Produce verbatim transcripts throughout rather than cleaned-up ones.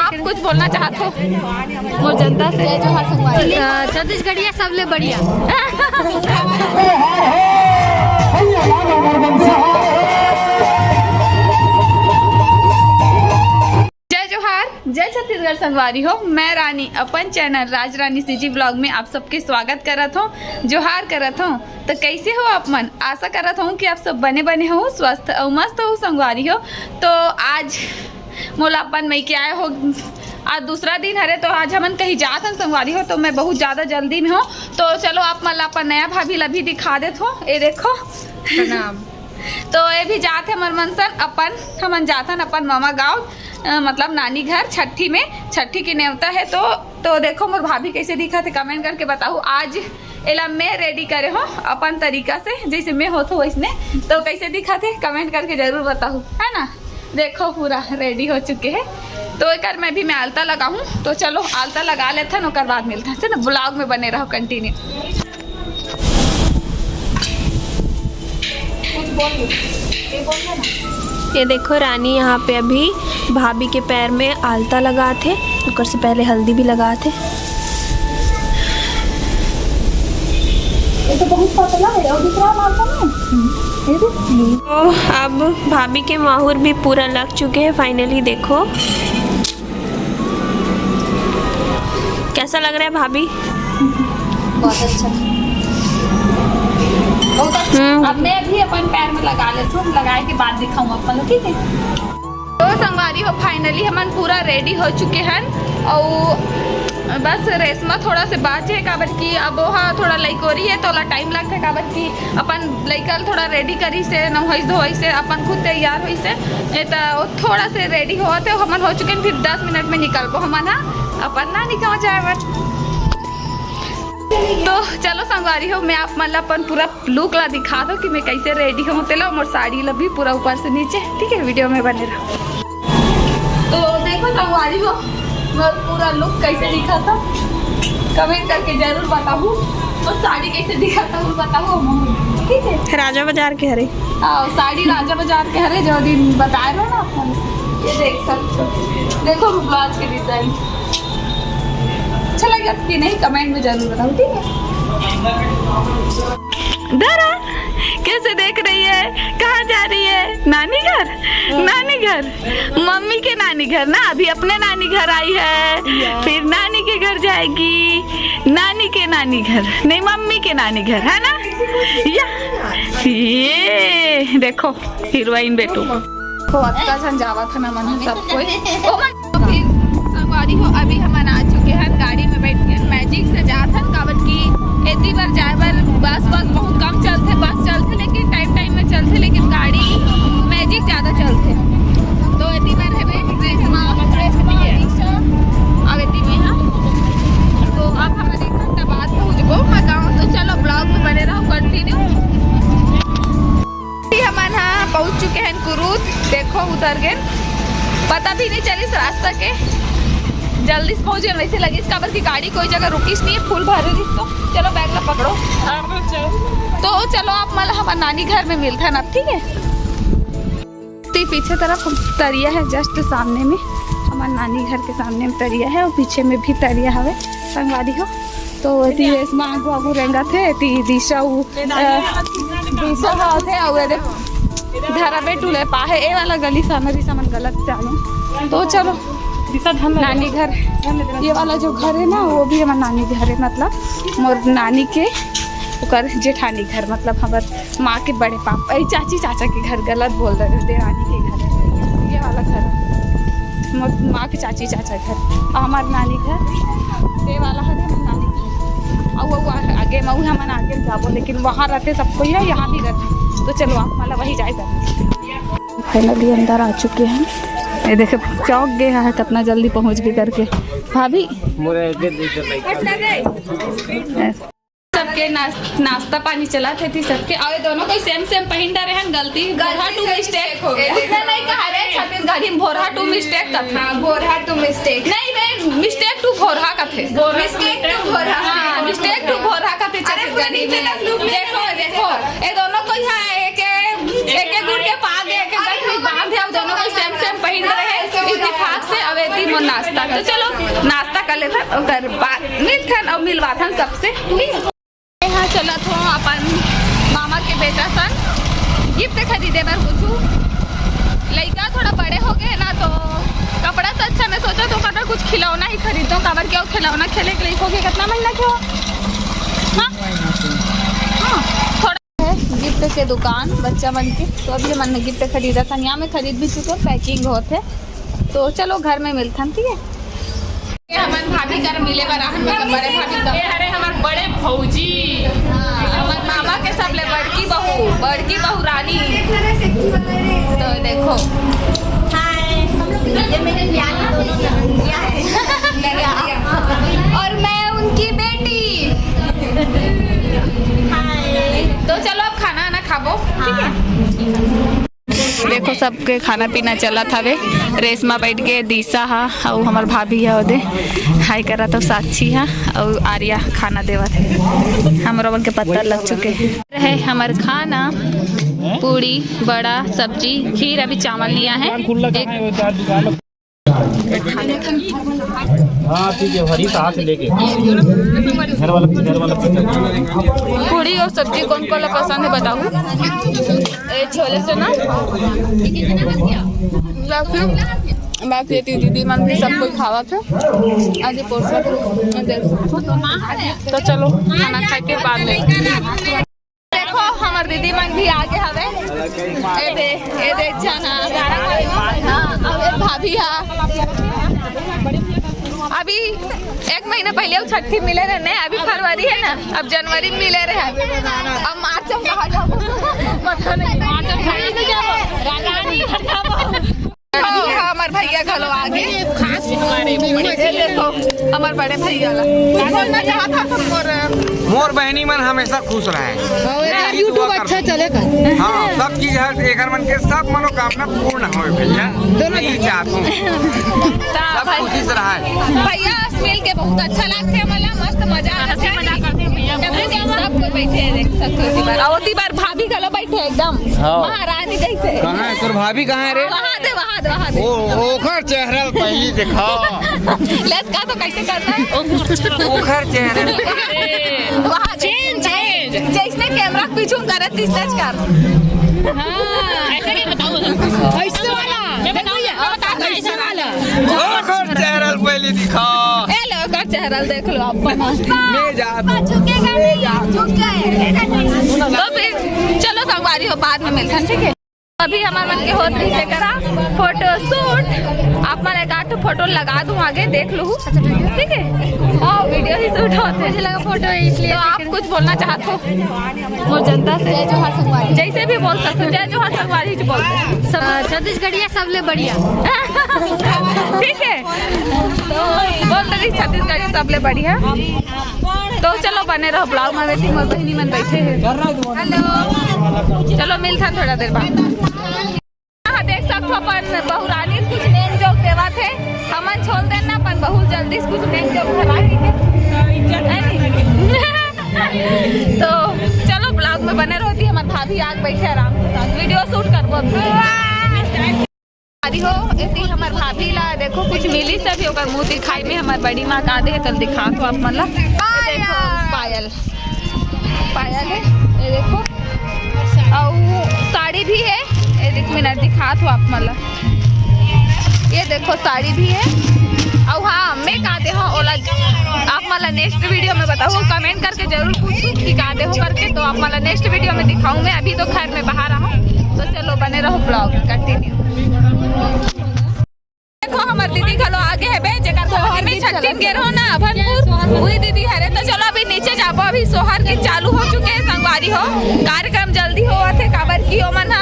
आप कुछ बोलना चाहत हो मोर जनता से? जय जोहार संगवारी। अ, छत्तीसगढ़िया सबले बढ़िया। जय जोहार, जय छत्तीसगढ़ संगवारी हो। मैं रानी अपन चैनल राज रानी सीजी ब्लॉग में आप सबके स्वागत करत हूँ, जोहार करत हूँ। तो कैसे हो आप मन? आशा करत हूँ कि आप सब बने बने हो, स्वस्थ अउ मस्त हो संगवारी हो। तो आज मोला अपन मइके आए हो, आज दूसरा दिन हरे, तो आज हमन कहीं जात हन संगवारी हो, तो मैं बहुत ज्यादा जल्दी में हूँ। तो चलो आप मन ला अपन नया भाभी ला भी दिखा देत हो। ये देखो, प्रणाम। तो ये भी जात हे हमर मन सन अपन, हमन जात हन अपन मामा गाँव, अ, मतलब नानी घर छट्ठी में, छट्ठी के नेवता है। तो तो देखो मोर भाभी कैसे दिखत हे, कमेंट करके बताओ। आज एला मैं रेडी करे हो अपन तरीका से, जैसे मैं होत हो वैसने। तो कैसे दिखत हे कमेंट करके जरूर बताओ, है ना। देखो पूरा रेडी हो चुके हैं, तो एकर मैं भी मैं आलता लगाहूँ। तो चलो आलता लगा लेथन, ओकर बाद मिलथन, है ना। ब्लॉग में बने रहो कंटिन्यू। ये देखो रानी यहाँ पे अभी भाभी के पैर में आलता लगात हे, ओकर से पहले हल्दी भी लगात हे। ये तो बहुत पतला है और दूसरा वाला आलता नहीं। ये भी तो अब भाभी के माहुर भी पूरा लग चुके हैं फाइनली। देखो कैसा लग रहा है भाभी? बहुत अच्छा, बहुत अच्छा। हम्म। अब मैं भी अपन पैर में लगा लेथूँ, लगाए के बाद दिखाऊँ अपन, ठीक है? तो संगवारी हो, फाइनली हमन पूरा रेडी हो चुके हन। और बस रेशमा थोड़ा से बाचे, काबर कि अब ओहा थोड़ा लइकोरी है, तो ओला टाइम लगथे, काबर कि अपन लइका ल थोड़ा रेडी करी से, नहाई धोई से, अपन खुद तैयार होई से। ए, त ओ थोड़ा से रेडी होवत हे, हमन हो चुके हैं, फिर दस मिनट में निकलबो हमन हा अपन नानी गाँव जाए बर। तो चलो संगवारी हो, मैं आप मन ला अपन पूरा लुक ला दिखा दो कि मैं कैसे रेडी हूँ। तेला मोर साड़ी ला भी पूरा ऊपर से नीचे, ठीक है, वीडियो में बने रहो। तो देखो संगवारी हो, मोर पूरा लुक कैसे दिखा था, कमेंट करके जरूर बताहू। मोर साड़ी कैसे दिखा था, वो बताहू हम, ठीक है। राजा बाजार के हरे। हाँ, साड़ी राजा बाजार के हरे, जो दिन बताए रहो ना अपन। ये देख सकते हो, देखो ब्लाउज के डिजाइन। अच्छा लगे कि नहीं, कमेंट में जरूर बताओ, ठीक है। डरा कैसे देख रही है, कहाँ जा रही है? नानी घर। नानी घर, मम्मी के नानी घर ना, अभी अपने नानी घर आई है, फिर नानी के घर जाएगी, नानी के नानी घर नहीं, मम्मी के नानी घर, है ना? या, ये देखो हीरोइन बेटू। तो अतका झन जावत है ना मन सब कोई। ओ मन, फिर संगवारी हो, अभी हमन आ चुके हैं गाड़ी में बैठ के, मैजिक से जात हन, काबर कि एती बर जाए बर बस, बस बहुत कम चलथे, बस चलथे लेकिन टाइम टाइम में चलथे, लेकिन गाड़ी मैजिक ज्यादा चलथे। तो एती बर है भाई, रेशमा, रेशमा, दीक्षा, अब एती में हाँ। तो अब हमन एक घंटा बाद पहुंचबो मगाओ, तो चलो ब्लॉग में बने रहो, कंटिन्यू। हमन हा पहुंच चुके हैं कुरूद। देखो उतर गए, पता भी नहीं चलिस रास्ता के, जल्दी से पहुंच गए। वैसे लगिस काबर की गाड़ी कोई जगह रुकिस नहीं है, फुल भरे रही। तो चलो बैग ला पकड़ो। तो चलो आप मला हमारे नानी घर में मिलते हैं ना, ठीक है। तो ये पीछे तरफ तरिया है, जस्ट सामने में हमारे नानी घर के सामने में तरिया है और पीछे में भी तरिया हवे संगवारी हो। तो एती रेशमा आगू आगू रेंगत हे, एती दिशा उ, अ, दिशा ह थे, अउ एदे धरा बेटू ले पाहे, ए वाला गली सामने दिशा मन गलत जाने। तो चलो, नानी घर, ये वाला जो घर है ना, वो भी हमार नानी घर है, मतलब मोर नानी के ओकर जेठानी घर, मतलब हमर माँ के बड़े पापा, ए, चाची चाचा के घर, गलत बोल रहे, देरानी के घर, ये वाला घर, मोर माँ के चाची चाचा घर, और हमार नानी घर, ये वाला है हमार नानी घर। और वो आगे में, वो हमन आगे में जाबो, लेकिन वहाँ रहते सब कोई है, यहाँ भी रहते, तो चलो आप मतलब वही जाए कर। फाइनली अंदर आ चुके हैं। ये देखे, चौक गए हैं, कितना जल्दी पहुँच गए करके। भाभी, मोरे आगे देख के सबके नास-, नाश्ता पानी चला थे, थी सबके। अउ ये दोनों कोई सेम सेम पहिन डारे हन, गलती, भोरहा टू मिस्टेक हो गया। इतना नहीं कहा रे, छत्तीसगढ़ी में भोरहा टू मिस्टेक कथे। हाँ, भोरहा टू मिस्टेक। नहीं बे, मिस्टेक टू भोरहा कथे। मिस्टेक टू भोरहा। हाँ, मिस्टेक टू भोरहा कथे अरे, पूरा छत्तीसगढ़ी नीचे में। तक डूब गया। देखो, देखो, ये दोनों कोई है, एक, एक, एक गुड़ के पाग है, एक, एक गठरी बांध है, वो दोनों सेम सेम पहिन रहे इत्तेफाक से। अब एती मोर नाश्ता, तो चलो नाश्ता कर लेथन, ओकर बाद मिलथन और मिलवाथन सबसे। ठीक है, यहाँ चलत हो अपन मामा के बेटा सन गिफ्ट खरीदे बर कुछ। लइका थोड़ा बड़े हो गए ना, तो कपड़ा से अच्छा मैं सोचा तो ओकर बर कुछ खिलौना ही खरीदो, काबर के वो खिलौना खेले के लइक हो गए। कितना महीना के हो? हाँ? हाँ, थोड़ा है गिफ्ट के दुकान बच्चा मन के, तो अभी हमन गिफ्ट खरीदत हन। यहाँ मैं खरीद भी चुके, पैकिंग होत है, तो चलो घर में मिलथन, ठीक है। ये हमन भाभी कर मिले बर आहन, मतलब बड़े भाभी कर। ये हरे हमर बड़े भौजी, हमर मामा के सबले बड़की बहू, बड़की बहू रानी। तो देखो, हाय, ये मेरी प्यारी दोस्त नंदिया है। और मैं उनकी बेटी। हाय। तो चलो अब खाना आना खाबो, ठीक है? देखो, सबके खाना पीना चलत हवे। रेशमा बैठ के, दिशा हा, अउ हमर भाभी हा ओदे हाय करत, अउ साक्षी हा, अउ आर्या खाना देवत हे। हमरो मन के पत्ता लग चुके हे। हमर खाना, पूड़ी, बड़ा, सब्जी, खीर, अभी चावल नहीं आए हैं। हाँ, ठीक है, हरी तो हाथ से लेके। घर वाला, घर वाला। पूड़ी और सब्जी कौन कौन ला पसंद है, बताओ। ए, छोले चना, लहसुन, बाकी ये दीदी मन भी सब कोई खावा थे। आज ये पोस्ट तो चलो, खाना खा के बाद में। देखो, हमर दीदी मन भी आगे हवे। ए दे, ए दे, एक झन हा। हाँ, अउ एक भाभी हा। अभी एक महीना पहले वो छठी मिले रहे ने, अभी फरवरी है ना, अब जनवरी में मिले रहे। अब मार्च में कहाँ जाबो? पता नहीं। मार्च में कहाँ जाबो? राजधानी घर जाबो। हाँ, हाँ, हमर भैया घलो आगे। खास हमारे बड़े ये देखो, हमर बड़े भैया ला। कुछ बोलना चाहत हा तो मोर। मोर बहनी मन हमेशा खुश रहे। हाँ, YouTube अच्छा चले कर। हाँ, सब चीज है, एकर मन के सब मनोकामना पूर्ण होए भैया। दोनों यही चाहत हूँ। सब भाई, खुशी से रहे। भैया मिल के बहुत अच्छा लगथे, मतलब मस्त मजा आथे। मजा करथे भैया। सब कोई बैठे हे, देख सकते हो। और ओती बार भाभी घलो बैठे एकदम हाँ। महारानी जैसे। कहाँ है तोर भाभी, कहाँ है रे? वहाँ दे, वहाँ दे, वहाँ दे। ओ, ओखर चेहरा ल पहिली दिखा। लेस का तो कैसे करना है? ओखर चेहरा। वहाँ दे। Change, change। जैसने कैमरा पीछू करत, तीसरा कर। हाँ, ऐसे नहीं बताओ। ऐसे वाला। मैं बताऊँ, मैं बताऊँ, ऐसे वाला। ओखर चेहरा ल पहिली दिखा। ए लो, ओखर चेहरा ल देख लो अपन। मैं जात हूँ। झुकेगा नहीं, झुक जाए। तो फिर चलो संगवारी हो, बाद में मिलथन, ठीक है? अभी हमर मन के होत रहिसे करा फोटो शूट, आप मन एक आठ फोटो लगा दूं, आगे देख लूँ, ठीक है? हाँ, वीडियो ही शूट होत हे। मुझे लगा फोटो है, इसलिए तो आप कुछ बोलना चाहत हो मोर जनता से? जय जोहार संगवारी। जैसे भी बोल सकते हो, जय जोहार संगवारी जी बोल दो। सब, अ, छत्तीसगढ़िया सबले बढ़िया। ठीक है, तो बोल दे छत्तीसगढ़ी सबले बढ़िया। तो चलो बने रहो ब्लॉग में, वैसे मोर बहिनी मन बैठे हैं। हेलो, चलो मिलथन थोड़ा देर बाद। हाँ, देख सकथो अपन बहुरानी कुछ नेंग जोग देवत हे। हमन छोड़ देन ना, अपन बहुत जल्दी कुछ नेंग जोग धरा के, है नी? तो चलो ब्लॉग में बने रहो, हमर भाभी आग बैठे आराम से, वीडियो शूट करबो अभी। अरे हो, एती हमर भाभी ला देखो कुछ मिलिस अभी, ओकर मुंह दिखाई में हमर बड़ी माँ का दे हे, तल दिखात हो आप मन ला। देखो पायल। पायल, पायल है, ये देखो। अउ साड़ी भी है, ये देख, मैं दिखात हो आप मन ला। ये देखो साड़ी भी है। अउ हाँ, मैं का दे हो ओला आप मन ला नेक्स्ट वीडियो में बताऊँ, कमेंट करके जरूर पूछू कि का दे हो करके, तो आप मन ला नेक्स्ट वीडियो में दिखाऊँ मैं। अभी तो खैर मैं बाहर आहूँ, तो चलो बने रहो ब्लॉग कंटिन्यू। देखो हमर दीदी घलो आगे हेबे, जेकर घर में छट्ठीन गे रहो ना अभनपुर, वही दीदी हरे। तो चलो अभी नीचे जाबो, अभी सोहर गीत चालू हो चुके हे संगवारी हो। कार्यक्रम जल्दी होवत हे, काबर कि ओमन ह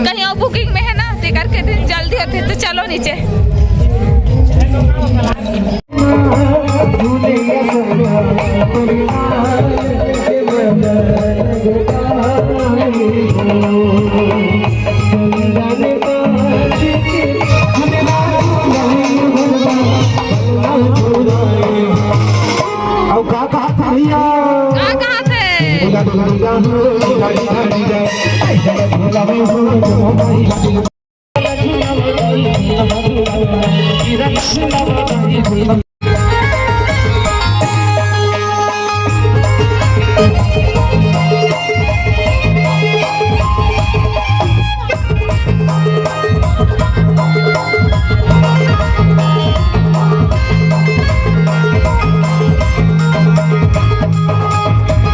कहीं अउ बुकिंग में हे ना, तेकर के दिन जल्दी होथे। तो चलो नीचे। अउ का कहत हे भैया? का कहत हे?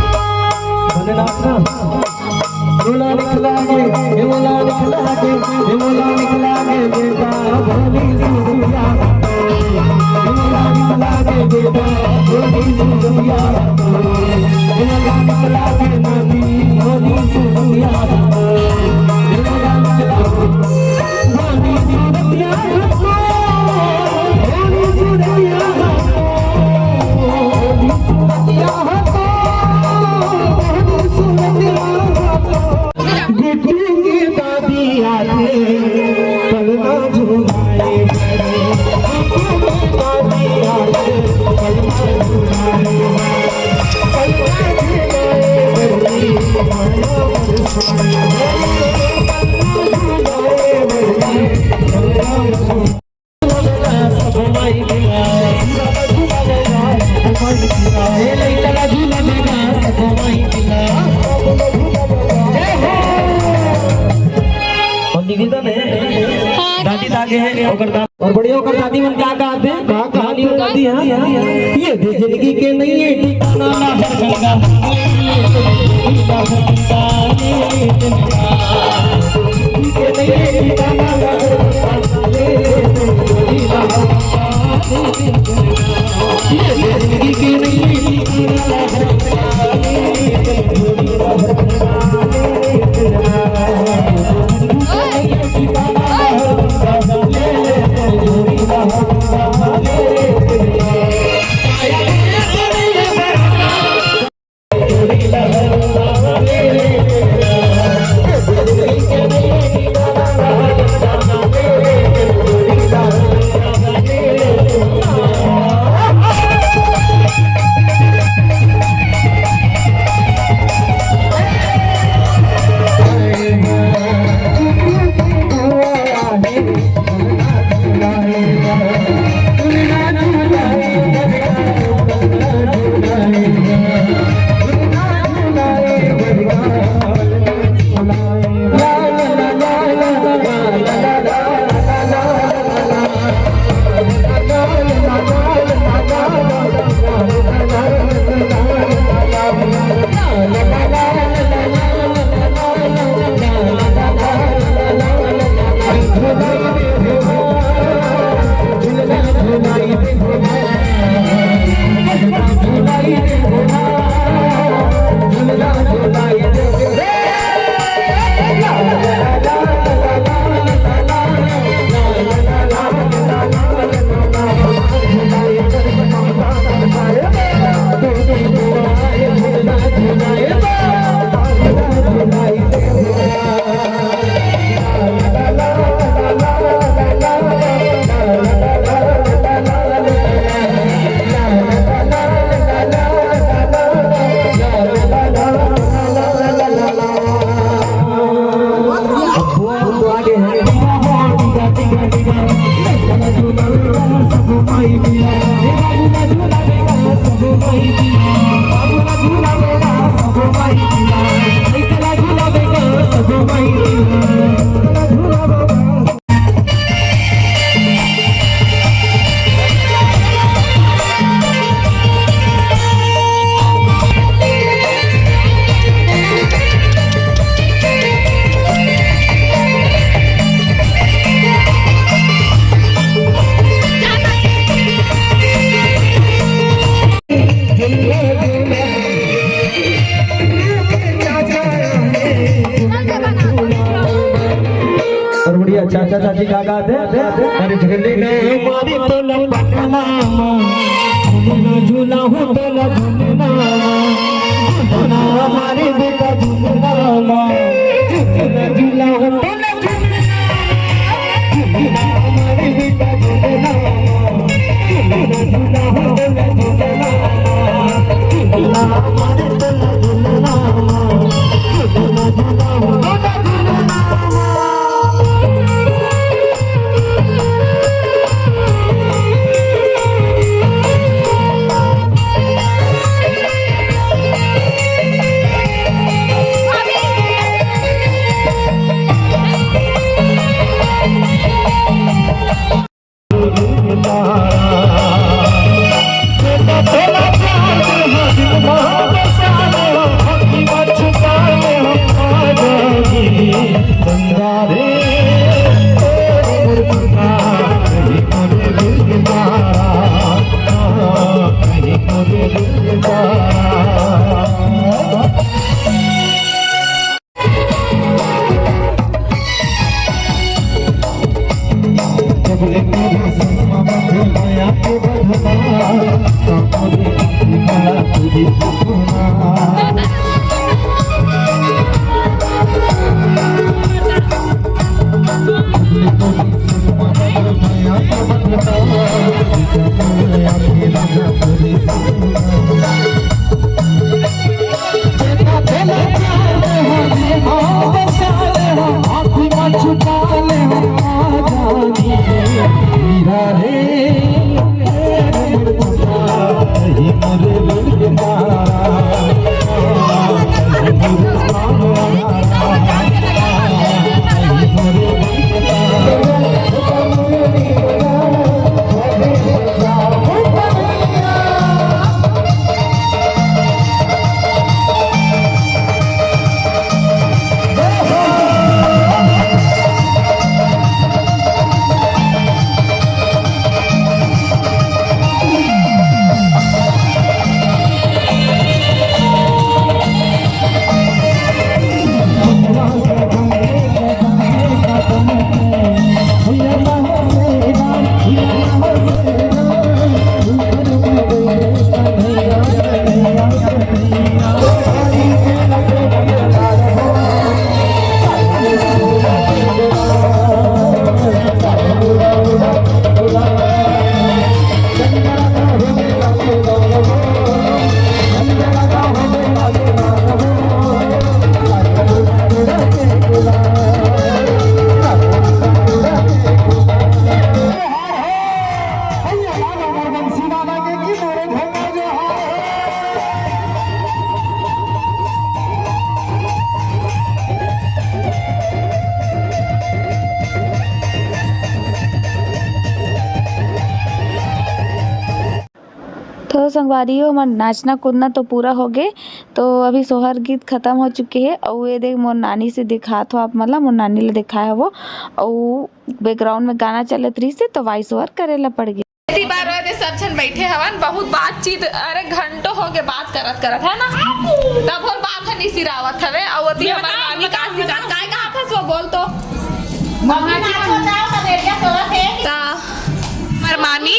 भोलेनाथ ना। मोला निकला गे, ए मोला निकला गे, ए मोला निकला गे, बेटा भोली सुरतिया। ए मोला निकला गे, बेटा भोली सुरतिया। ए मोला निकला गे, नदी भोली सुरतिया। ए मोला निकला गे, भोली सुरतिया। अउ निकिता ने दादी तागे हे, ओकर दा-, अउ बढ़िया ओकर दादी मन का कहत हे, का कहानी बताथे, हाँ? ये दे जिंदगी के नहीं है ठिकाना। अउ बढ़िया चाचा चाची का गात हे? अरे झंडी ने मारी तो लपटना मा, झूलना झूला हूँ तो लपटना मा, झूलना मारे बेटा झूलना मा, झूलना झूला हूँ तो लपटना मा, झूलना मारे बेटा झूलना मा, झूलना झूला हूँ तो लपटना मा, झूलना मारे तो लपटना मा। तो संगवारी हो, हमर नाचना कूदना तो पूरा हो गे। तो अभी सोहर गीत खत्म हो चुके हे। अउ ये देख, मोर नानी से दिखात हो आप मन ला, मोर नानी ला दिखाए हवो। अउ बैकग्राउंड में गाना चलत रहिस हे, तो वॉइस ओवर करे ला पड़ गे। इसी बार ओदे सब झन बैठे हवन, बहुत बातचीत, अरे घंटों हो गए बात करत करत, है ना? तब और बात है निसिरावत हवे। अउ ओती हमर नानी का सिखात, काय कहा था सो बोल तो। मम्मी नाचो जाओ, तब एरिया सोलह थे। ता हमर मामी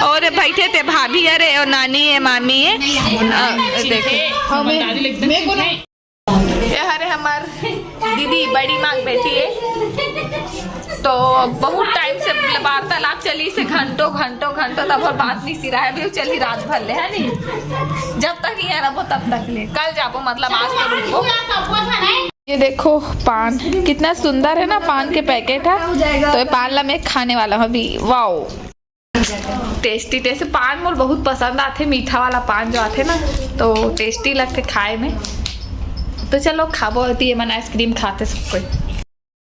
और बैठे थे भाभी, अरे और नानी है, मामी है। अ, देखो। मेरे को ना ये हरे हमर दीदी बड़ी माँ के बेटी है, तो बहुत टाइम से वार्तालाप चली से घंटों घंटों घंटों, तब और बात नहीं सिरा है भी चली रात भर ले, है नहीं? जब तक यहाँ रहो तब तक ले, कल जाबो, मतलब आज तो रुको। ये देखो पान कितना सुंदर है ना, पान के पैकेट है। तो ये पान ला मैं खाने वाला हूँ अभी। वाओ, टेस्टी टेस्टी पान मोर बहुत पसंद आथे, मीठा वाला पान जो आथे ना, तो टेस्टी लगथे खाए में। तो चलो खाबो, होती है मन आइसक्रीम खाते सब कोई।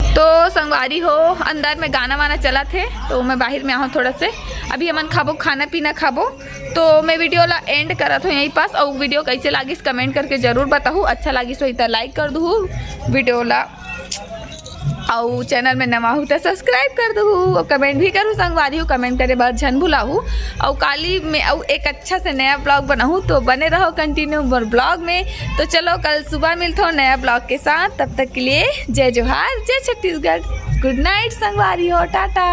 तो संगवारी हो, अंदर में गाना वाना चलत हे, तो मैं बाहर में आहूँ थोड़ा से। अभी हमन खाबो, खाना पीना खाबो। तो मैं वीडियो ला एंड करत हूँ यहीं पास। और वीडियो कैसे लागिस कमेंट करके जरूर बताहू, अच्छा लागिस होही त लाइक कर दूहू वीडियो ला। अउ चैनल में नवा हूँ तो सब्सक्राइब कर दूहू, और कमेंट भी करू संगवारी हो, कमेंट करे बर झन भुलाहू। अउ काली में अउ एक अच्छा से नया ब्लॉग बनाहू, तो बने रहो कंटिन्यू मोर ब्लॉग में। तो चलो कल सुबह मिलता हूँ नया ब्लॉग के साथ, तब तक के लिए जय जोहार, जय छत्तीसगढ़, गुड नाइट संगवारी हो, टाटा।